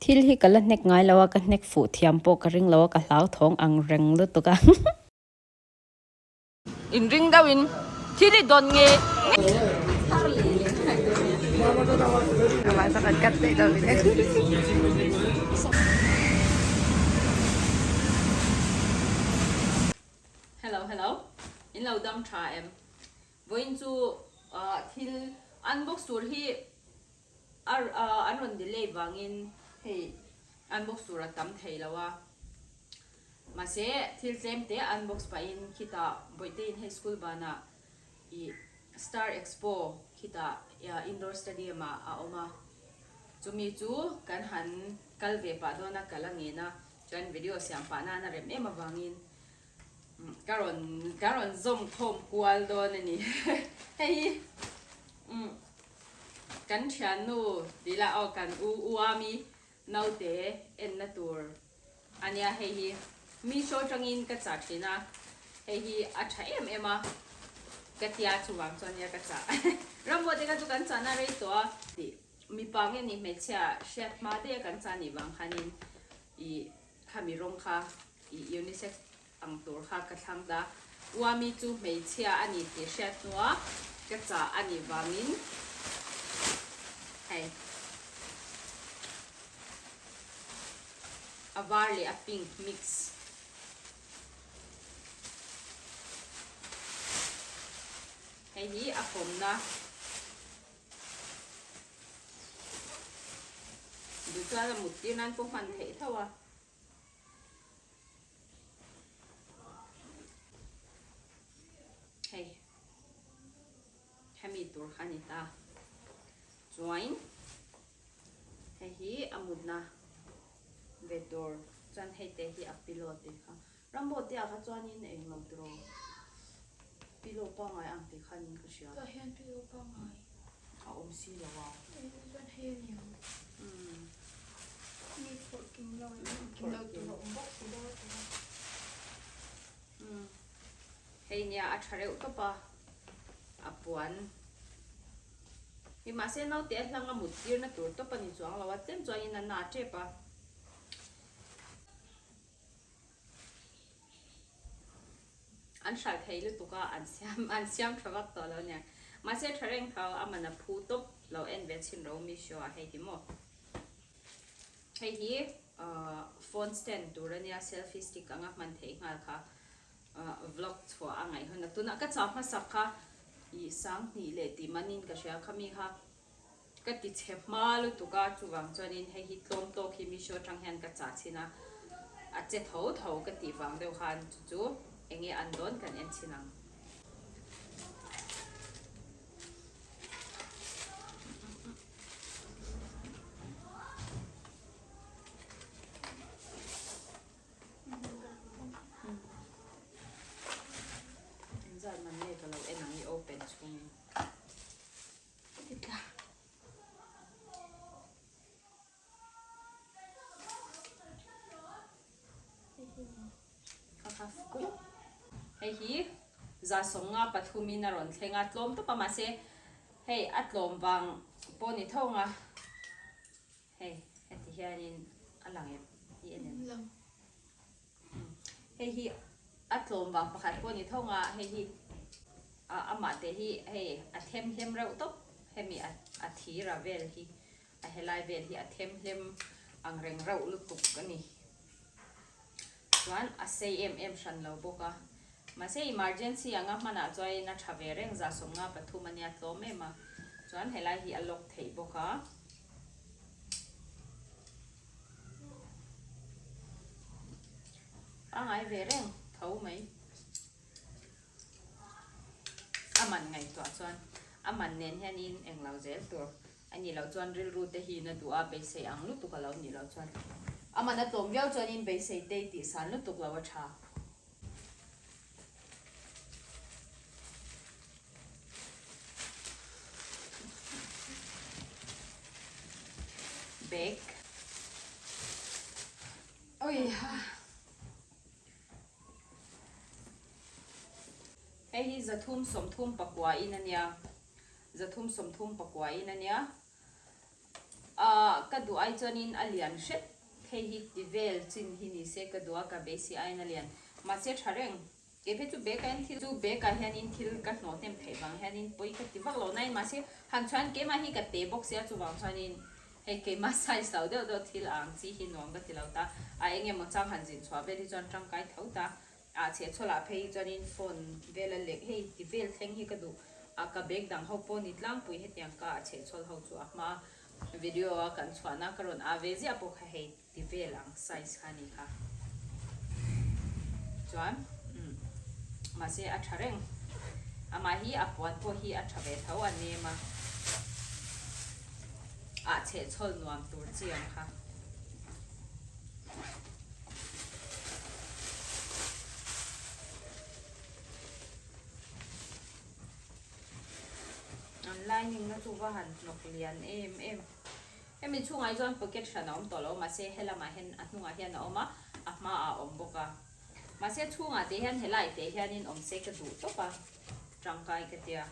Thil hi ka la hnek ngai lo a, ka hnek fuh thiam pawh ka ring lo a, ka hlauthawng ang reng lutuk a. Inring deuhin thil i dawn nge? Hello hello in lo dam tha em? Vawiin chu thil unbox tur hi an rawn delay vangin hei unbox tur a tam thei lo a. Mahse thil tlem te unbox pahin khitah Bawihteiin hei school banah ih Star Expo khitah indoor stadium ah a awm a. Chumi chu kan han kal ve pah dawn a, kal a ngen a, chuan video siam pah nan a rem em avangin Ka rawn ka rawn zawm khawm kual dawn a ni. Hei hi umm kan thiannu tih lah aw kan u Uami naute enna tur a nia hei hi Meesho atangin ka chah thin a, hei hi a tha em em a ka tia chuvang chuan nia ka chah. Rambo te kha chu kan chahna rei tawh a tih mipa nge ni hmeichhia hriat hma daih a kan chah nih vang khanin ih Khami rawng kha i unisex ang tur kha ka thlang ta. Uami chu hmeichhia a ni tih hriat hnua ka chah a nih vangin hei a var leh a pink mix hei hi a kawmna. Duh chuan a mut tir nan pawh hman theih tho a. Hei hemi tur kha a ni ta. Chuan hei hi a mutna ve tur chuan hei te hi a pillow te kha. Rambo te ah kha chuanin englo tiraw pillow pangngai ang tih khanin ka hria. Tah hian pillow pangngai. A awm si lo a. Chuan hei a ni ang. Mi phurh kim lo kim lo tur a awm bawk si deuh a tawh a. Hei nia a tha reuh tawp a, a puan hi mahse naute a hlang a mut tirna tur tawp a ni chuang lo a, tlem chuanin a na tep a. An hralh thei lutuk a, an siam an siam tha vak tawh lo nia. Mahse tha reng tho a man a phu tawp lo en ve chhin ro mi show ah hei hi maw. Hei hi phone stand tur a nia selfie stick anga hman theih nghal kha vlog chhuah a ngaih hun a. Tunah ka chah hmasak kha ih sanghnih leh tih manin ka hria kha mi kha. Ka ti chhe hma lutuk a, chuvang chuanin hei hi tlawm tawk hi Meesho atang hian ka chah chhin a, a che tho tho ka tih vang deuh khan chu chu eng nge an dawn kan en chhin ang. Engzat man nge ka lo en ang i open chhungin. Hei hi 153 in a rawn thleng a, tlawm tawp a mahse hei a tlawm vang pawh ni tho ang a, hei heti hianin a lang em i en em? Hei hi a tlawm vang pakhat pawh a ni tho ang a, hei hi amah te hi hei a them hlem reuh tawp hemi a thira vel hi a helai vel hi a them hlem ang reng reuh lutuk a ni. Chuan a sei em em hran lo bawk a, mahse emergency anga hmanah chuan a tha ve reng 153 a nia tlawm em a, chuan helai hi a lock theih bawk a. Pangai ve reng tho mai. A man ngaihtuah chuan a man nen hianin englo zel tur a nih loh chuan rilru te hi na duh a beisei ang lutuk a lo nih loh chuan a man a tlawm viau chuanin beisei te i tih san lutuk lo a tha. Bag. Oi ha. Hei hi 339 in a nia. 339 in a nia. Ahh ka duh ai chuanin a lian hret hei hi ti vel chin hi ni se ka duh a ka beisei aiin a lian. Mahse tha reng. Kei phei chu bag ah hian thil chu bag ah hianin thil ka hnawh hnem theih vang hianin pawi ka ti vak lo nain mahse han chuan keimah hi ka te bawk sia chuvang chuanin hei keimah size lo deuh deuh thil ang chi hi nuam ka ti lo ta a eng emaw chang han zin chhuah vel hi chuan tangkai tho ta ah chhehchhawlah phei hi chuanin phone vel a lek hei ti vel thleng hi ka duh a ka bag dang ho pawh ni tlangpui hetiang ka ah chhehchhawl ho chu a hma video a kan chhuahna ka rawn ah ve ziah pawh kha hei ti vel ang size kha ni kha chuan umm mahse a tha reng amah hi a puan pawh hi a tha ve tho a nem a ah chhehchhawl nuam tur chi ang kha. An lining na chu va han hnawk lian em em. Hemi chhungah hi chuan pocket hran a awm tawh lo mahse helamah hian a hnungah hian a awm a, a hmaah a awm bawk a. Mahse chhungah te hian helai te hianin awm se ka duh tawp a, tangkai ka tia.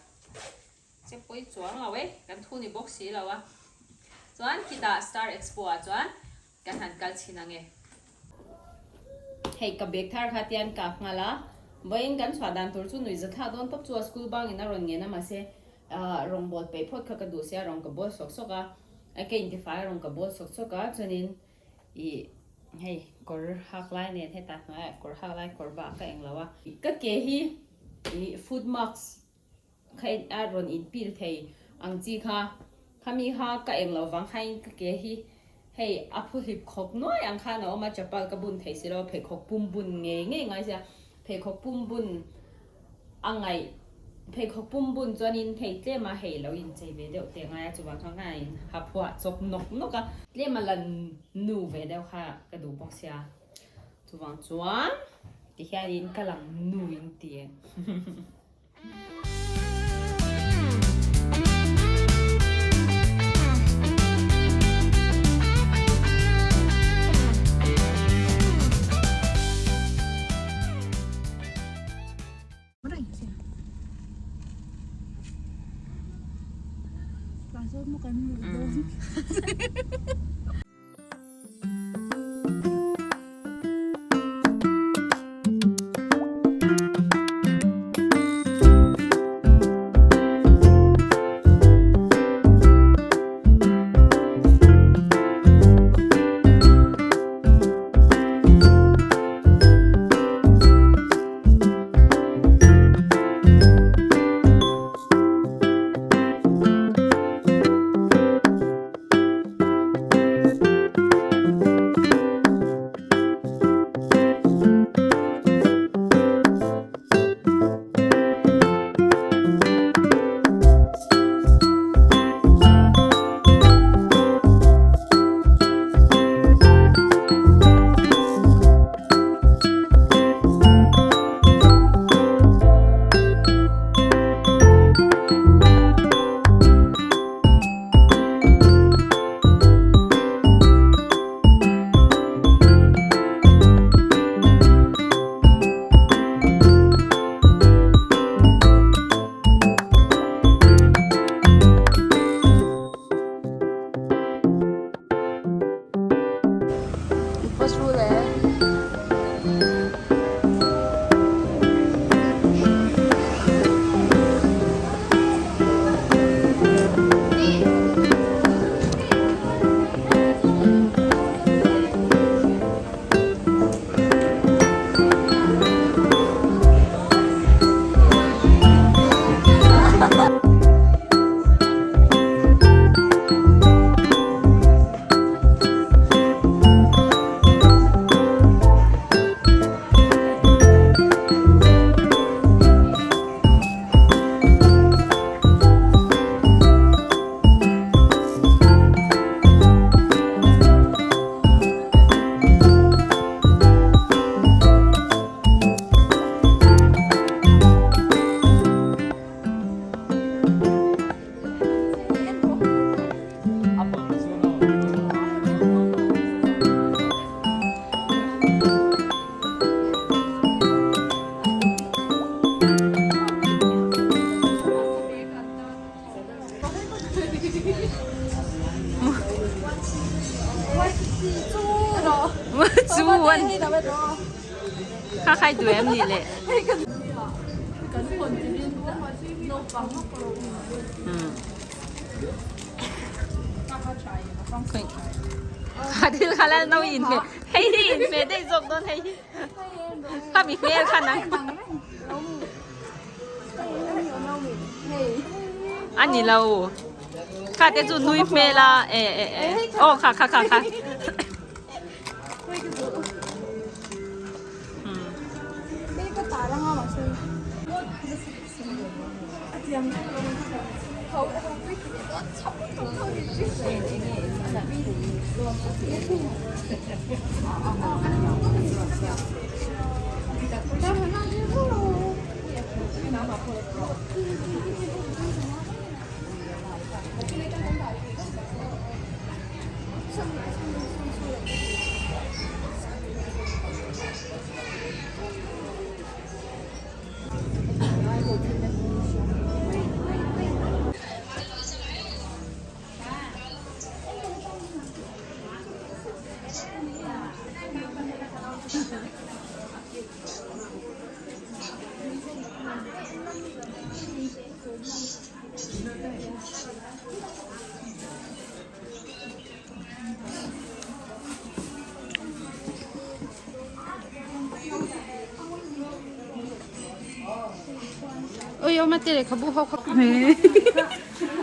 Che pawi chuang lo e, kan thu ni bawk si lo a. Chuan khitah Star Expo ah chuan kan han kal chhin ang e. Hei ka bag thar kha tian ka nghal a, vawiin kan chhuah dan tur chu nuih zathlak dawn tawp chu a school bangin a rawn ngen a mahse rawngbâwl peih phawt kha ka duh sia rawn ka bawl sawk sawk a, ka intifai a rawn ka bawl sawk sawk a chuanin ih hei kawr hak lai nen hetah hnuaiah kawr hak lai kawr bah ka eng lo a, ka ke hi ih foot mask Kha en a rawn in pil thei ang chi kha khami kha ka eng lo vang khain ka ke hi hei a phu hlip khawp nuai ang khan a awm a chapal ka bun thei si lo pheikhawk pum bun ngei ngei ngai sia pheikhawk pum bun a ngaih pheikhawk pum bun chuanin hei tlem a hei lo in chei ve deuh teh ngai a chuvang chuan khan a in ha phuah chawp nawk nawk a tlem a lan nu ve deuh kha ka duh bawk sia chuvang chuan tihianin ka lang nu in ti em. Chu an kha khai duh em ni le. Kha thil kha lal no in hmeh hei hi in hmeh daih zawk dawn hei hi kha mi hmel kha nang a ni lo kha te chu nui hmel a e e e aw kha kha kha kha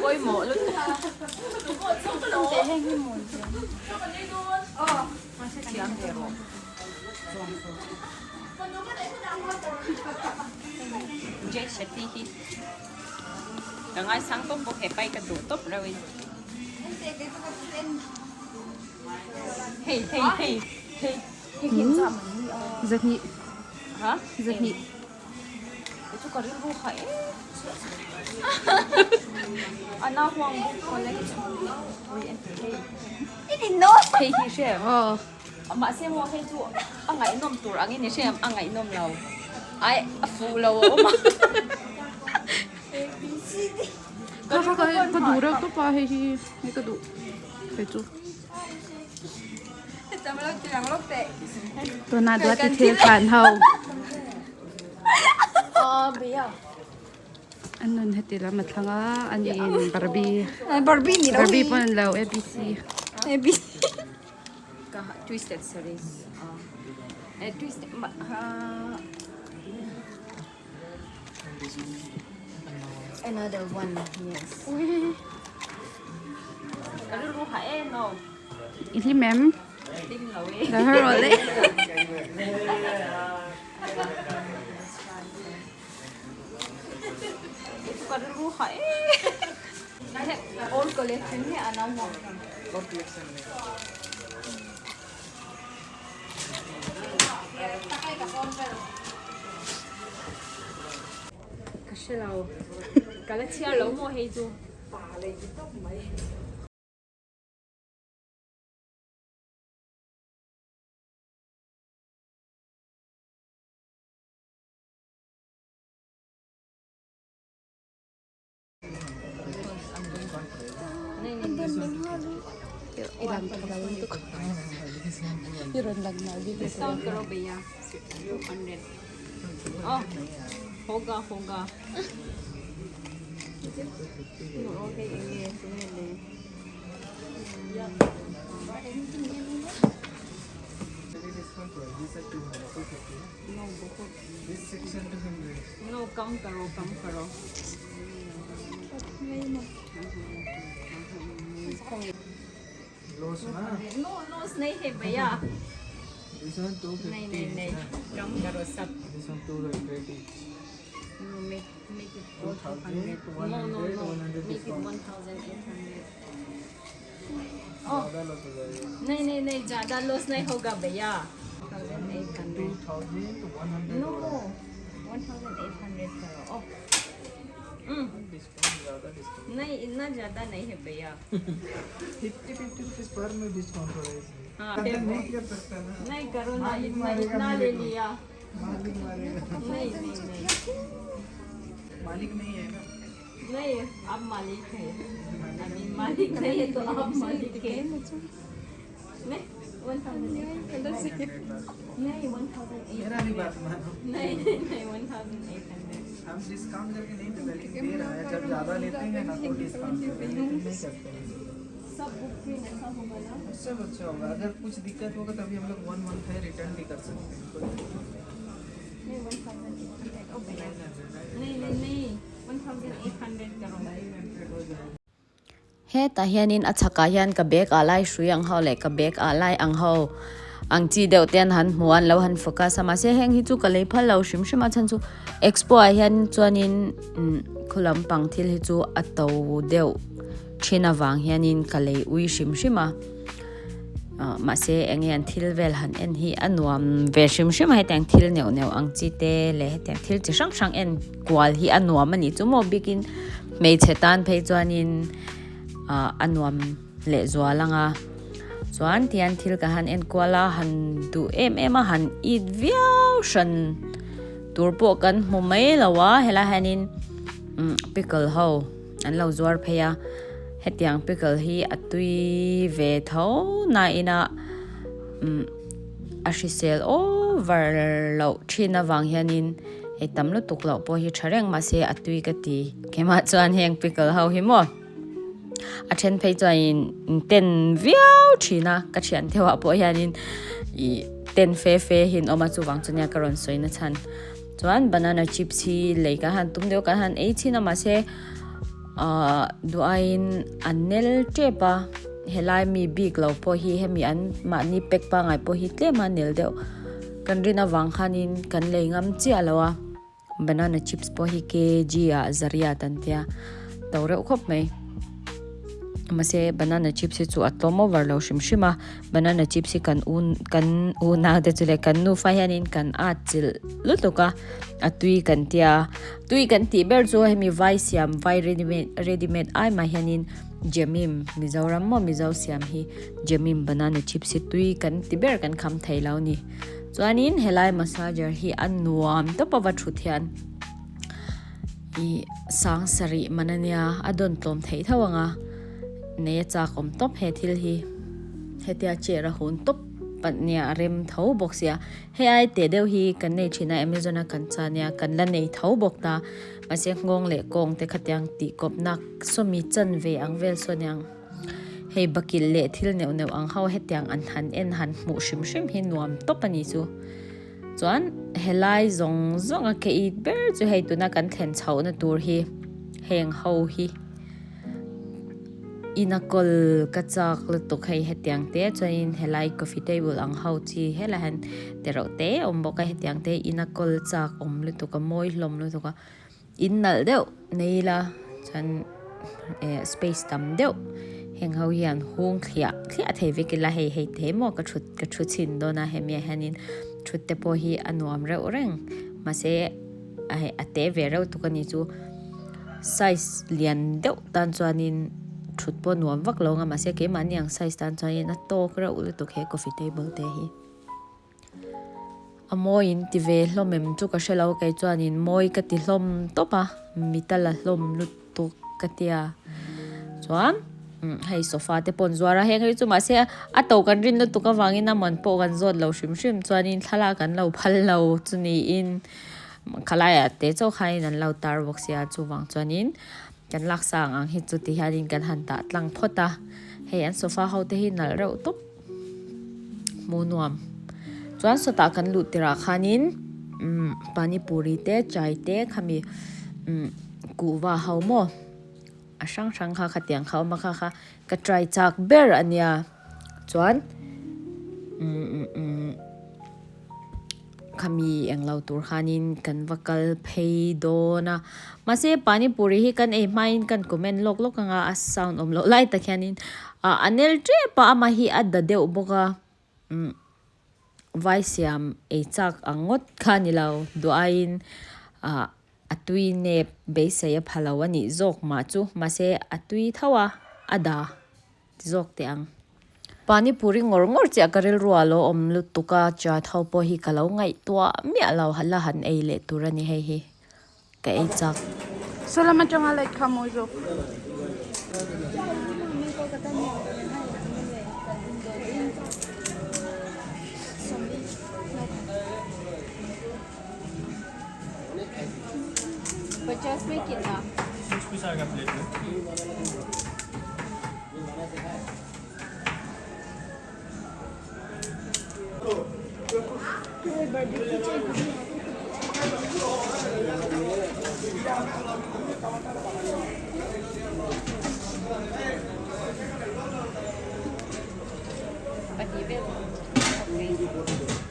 Pawimawh lutuk. Thiam ve rawh. Jay Shetty hi ka ngaisang tawp bawk he pai ka duh tawp reuh in. Hei hei hei hei. Zahnih. Ha? Zahnih. Chu ka rilru kha em. A nau huang book collection. Ui en teh hei. Hei hi hre em? Mahse maw hei chu a ngaihnawm tur angin i hre em? A ngaihnawm lo. Ai a fuh lo a awm a. Ka ka ka duh reuh tawp a hei hi hei ka duh hei chu. Tuna duati thil khan ho. An nun heti lam a thlang a an in Barbie. Barbie ni lo. Barbie pawh an lo ABC. ABC. Ka twisted series. Eh twisted Another one, yes. Ka rilru ha em no. I hlim em? Hlim lo e. Ka her rawh le. Ka rilru ha em. Old collection hi a nau maw? Ka hre lo. Ka la chhiar lo maw hei chu. Discount karo bhaiya 200. Oh, hoga hoga. Okay, enge tunge le. No, kam karo, kam karo. No, loss nahi hai bhaiya. Nahi, nahi, nahi. Kam karo sab. No, make make it 400. No, no, no. Make it 1800. Oh. नहीं नहीं नहीं ज्यादा loss नहीं होगा भैया 1800 No, 1800 करो. Oh. नहीं इतना ज्यादा नहीं है भैया 50-50 रुपीज पर में डिस्काउंट हो रहा है इसमें। हाँ ज़्यादा नहीं कर सकता ना नहीं करो ना मालिक इतना मारेगा इतना मेरे ले को। लिया मालिक मारेगा नहीं नहीं नहीं मालिक नहीं है ना नहीं आप मालिक है अभी मालिक नहीं है तो आप मालिक है नहीं नहीं 1800 मेरा भी बात मानो नहीं नहीं नहीं 1800 हम डिस्काउंट करके नहीं देते लेकिन दे रहा है जब ज़्यादा लेते हैं ना तो डिस्काउंट करते हैं लेकिन नहीं करते हैं सब बुक में ऐसा होगा ना सब अच्छा होगा अगर कुछ दिक्कत होगा तभी हम लोग वन मंथ है रिटर्न भी कर सकते हैं कोई दिक्कत नहीं 1800 ओ भैया नहीं नहीं नहीं नहीं 1800 करो हंड्रेड हो जाएगा Hetah hianin a chhakah hian ka bag ah lai hrui ang ho leh ka bag ah lai ang ho ang chi deuh te an han hmu a an lo han focus a mahse heng hi chu ka lei phal lo hrim hrim a chhan chu expo ah hian chuanin umm khu lampang thil hi chu a to deuh thin avang hianin ka lei ui hrim hrim a ah mahse eng nge an thil vel han en hi a nuam ve hrim hrim a hetiang thil neuh neuh ang chi te leh hetiang thil chi hrang hrang en kual hi a nuam a nih chu maw bikin hmeichhe tan phei chuanin ah a nuam leh zual ang a chuan tihian thil ka han en kual a han duh em em a han it viau hran tur pawh kan hmu mai lo a helai hianin umm pickle ho an lo zuar phei a hetiang pickle hi a tui ve tho nain a umm a hrisel over loh thin avang hianin hei tam lutuk loh pawh hi tha reng mahse a tui ka ti keimah chuan heng pickle ho hi maw a then phei chuan in ten viau thin a ka thian deuh ah pawh hianin ih ten fe fe hi an awm a chuvang chu nia ka rawn sawi na chhan chuan banana chips hi lei kan han tum deuh kan han ei thin a mahse ahh duh aiin a nel tep a helai mi bik lo pawh hi hemi an mahni pack pangngai pawh hi tlem a nel deuh kan rin avang khanin kan lei ngam chiah lo a banana chips pawh hi kg ah zariat an tia to reuh khawp mai mahse banana chips hi chu a tlawm over lo hrim hrim a banana chips hi kan un kan unau te chu leh kan nufa hianin kan at chilh lutuk a a tui kan tia tui kan tih ber chu hemi vai siam vai ready made ready made ai mah hianin jemim mizoram maw mizo siam hi jemim banana chips hi tui kan ti ber kan kham thei lo a ni. Chuanin helai massager hi a nuam tawp a va thut hian ih sang sarih man a nia a dawn tlawm theih tho ang a nei a chak awm tawp he thil hi hetia chair a hun tawp ania a rem tho bawk sia hei ai teh deuh hi kan nei thin a amazon a kan cha nia kan la nei tho bawk ta mahse nghawng leh kawng te khatiang tih kawp nak sawmi chanve ang vel saw aniang. Hei bakilh leh thil neuh neuh ang ho hetiang an han en han hmuh hrim hrim hi nuam tawp a ni chu. Chuan helai zawng zawng a ke it ber chu hei tuna kan thlen chhohna tur hi heng ho hi ina kawl ka chak lutuk hei hetiang te chuanin helai coffee table ang ho chi helai hian tereuh te a awm bawk a hetiang te ina kawl chak awm lutuk a mawi hlawm lutuk a. In nalh deuh nei ila chuan eh space tam deuh heng ho hian hung thliah thliah thei vek ila hei hei te maw ka thut ka thu chhin dawn a hemi ah hianin thut te pawh hi a nuam reuh reng mahse a hei a te ve reuh tuk a ni chu size lian deuh tan chuanin thut pawh nuam vak lo ang a mahse keimahni ang size tan chuanin a tawk reuh lutuk he coffee table te hi. A mawi in ti ve hlawm em chu ka hre lo kei chuanin mawi ka ti hlawm tawp a mit a la hlawm lutuk ka tia chuan hei sofa te pawh an zuar a heng hi chu mahse a to kan rin lutuk avangin a man pawh kan zawt lo hrim hrim chuanin thlalak an lo phal lo chu niin khalaiah te chauh khanin an lo tar bawk sia chuvang chuanin kan laksa ang ang hi chu ti hianin kan han dah tlang phawt a hei an sofa ho te hi nalh reuh tawp. Hmuh nuam. Chuan sawtah kan luh tirah khanin umm panipuri te chai te khami umm kuhva ho maw a hrang hrang kha khatiang kha a awm a kha kha ka try chak ber a nia chuan umm umm. Khami englo tur khanin kan va kal phei dawn a mahse panipuri hi kan ei hmain kan comment lawk lawk anga a sound awm loh lai tak hianin ah a nel tep a amah hi a da deuh bawk a umm vai siam ei chak ang ngawt kha a ni lo duh aiin ah a tui nep beisei a pha lo a nih zawk mah chu mahse a tui tho a a da. Ti zawk teh ang. Panipuri ngawr ngawr chiah ka rilru ah lo awm lutuk a, chat ho pawh hi ka lo ngaihtuah miah lo, la han ei leh tur a ni hei hi ka ei chak. Saw lam atanga light kha mawi zawk. पचास में कितना six piece आएगा प्लेट में Pahnih vel okay.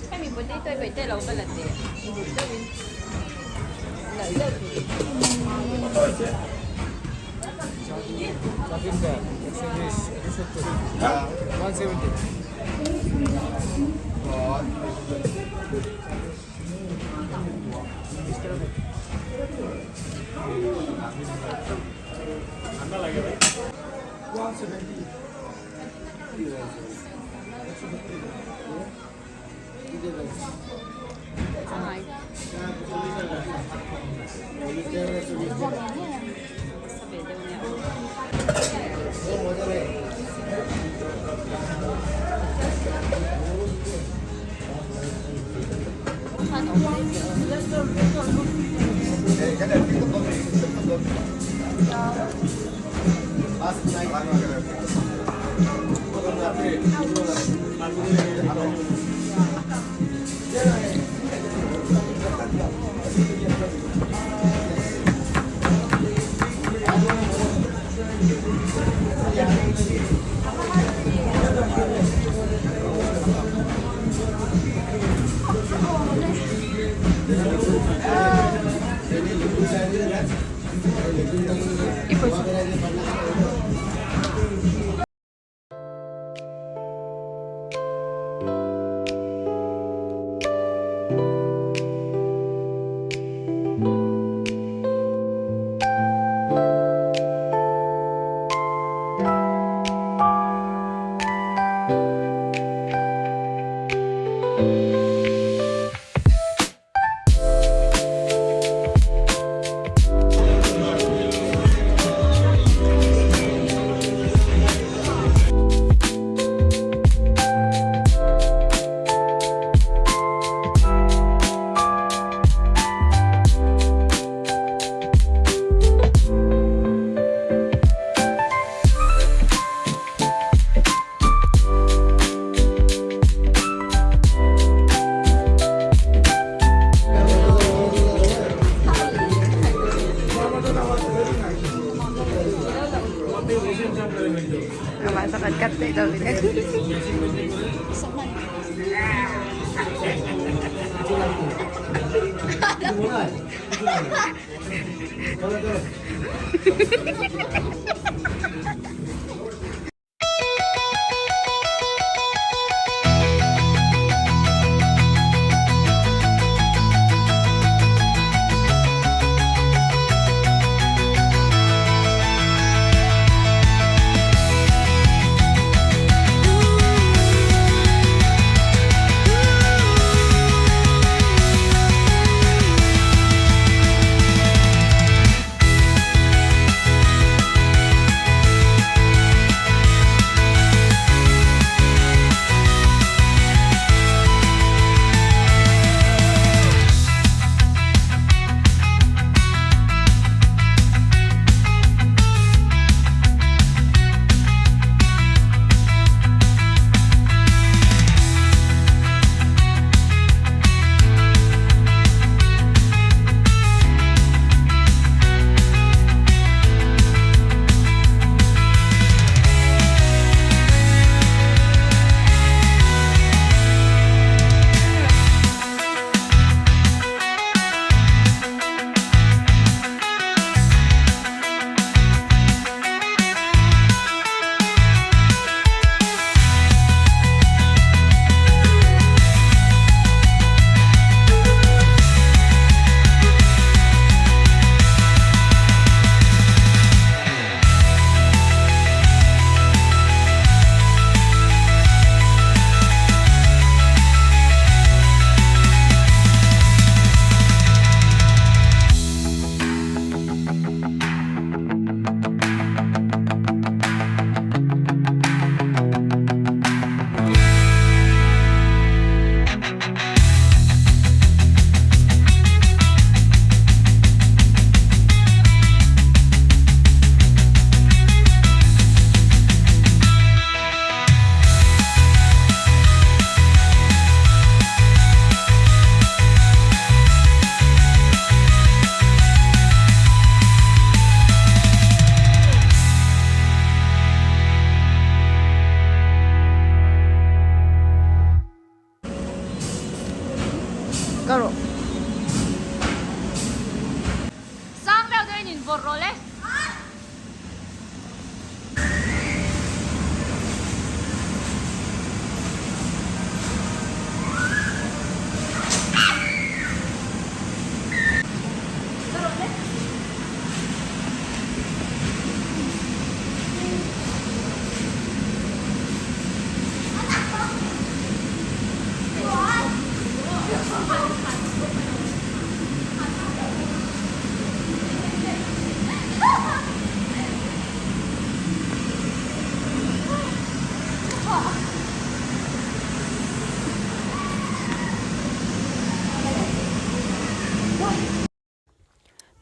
Hemi potato hi paite lo va la teh deuhin nalh deuh tur. Phawrh rawh le.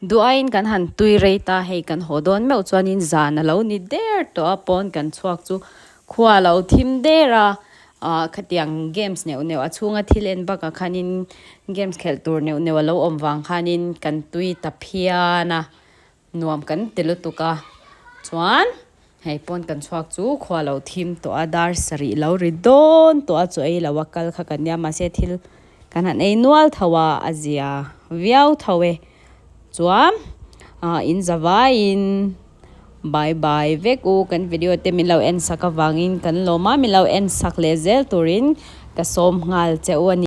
Duaiin kan han tui rei ta hei kan haw dawn meuh chuanin zan a lo ni der tawh a pawn kan chhuak chu khua a lo thim der a ah khatiang games neuh neuh a chhunga thil en bakah khanin games khelh tur neuh neuh a lo awm vang khanin kan tui ta phian a nuam kan ti lutuk a chuan hei pawn kan chhuak chu khua a lo thim tawh a dar sarih lo ri dawn tawh a chaw ei lo a kal kha kan nia mahse thil kan han ei nual tho a a zia viau tho e chuan ah in za vaiin bye bye vek u kan video te min lo en sak avangin kan lawm a min lo en sak leh zel turin ka sawm nghal che u a ni.